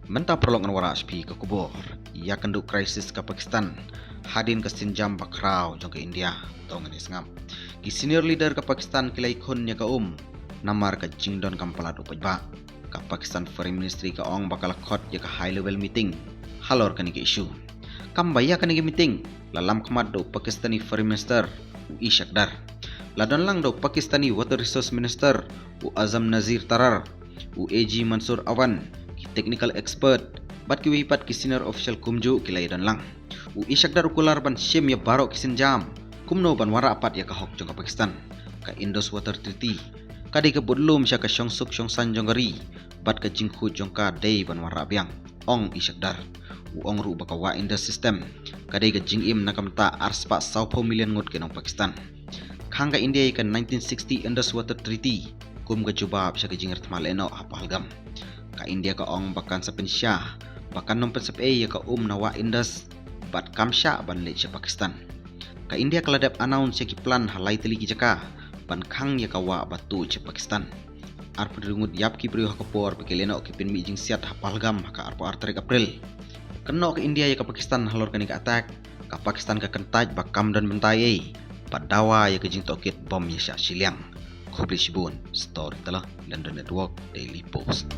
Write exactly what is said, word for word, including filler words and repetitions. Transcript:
Mynta paralok ngan wanrah sha phi ka khubor ïa ka duk crisis ka Pakistan hadien ka sienjam bakhraw jong ka India. To ngin ïa sngap. Ki senior leader ka Pakistan ki la ïakhun ïa ka um namar ka jingdonkam palat u paidbah. Ka Pakistan Foreign Ministry ka ong ba ka la khot ïa ka high level meeting halor kane ka issue. Kam ba ïa kane ka meeting la lam khmat da u Pakistani Foreign Minister u Ishak Dar. La don lang da u Pakistani Water Resource Minister u Azam Nazir Tarar, u A G Mansoor Awan, ki technical expert bad kiwei pat ki senior official kumjuh ki la ïadon lang. U Ishak Dar u kular ban shim ïa baroh ki sienjam kumno ban wanrah pat ïa ka hok jong ka Pakistan. Ka Indus Water Treaty ka dei ka budlum sha ka shongsuk shongsaiñ jong ka ri bad ka jingkhuid jong ka dei ban wanrah biang, ong Ishak Dar. U ong ruh ba ka Wah Indus system ka dei ka jingim na ka bynta arspah sawphew million ngut ki nong Pakistan. Khang ka India ïa ka nineteen sixty Indus Water Treaty kum ka jubab sha ka jingïarap lehnoh ha Pahalgam. Ka India ka ong ba kan sa pynshai ba kan nym pynsep ei ïa ka um na Wah Indus bad kam shah ban leit sha Pakistan. Ka India ka la dep announce ïa ki plan ha lai tylli ki jaka ban khang ïa ka wah ba tuid sha Pakistan. Arphew hynriew ngut ïap ki briew ha ka por ba ki lehnoh ki pynmih jingsiat ha Pahalgam ha ka arphew ar tarik April. Kynnoh ka India ïa ka Pakistan halor kane ka attack, ka Pakistan ka kyntait ba kam don bynta ei bad dawa ïa ka jingtohkit bom ïa shah shiliang. Khublei shibun. Storyteller London Network Daily Post.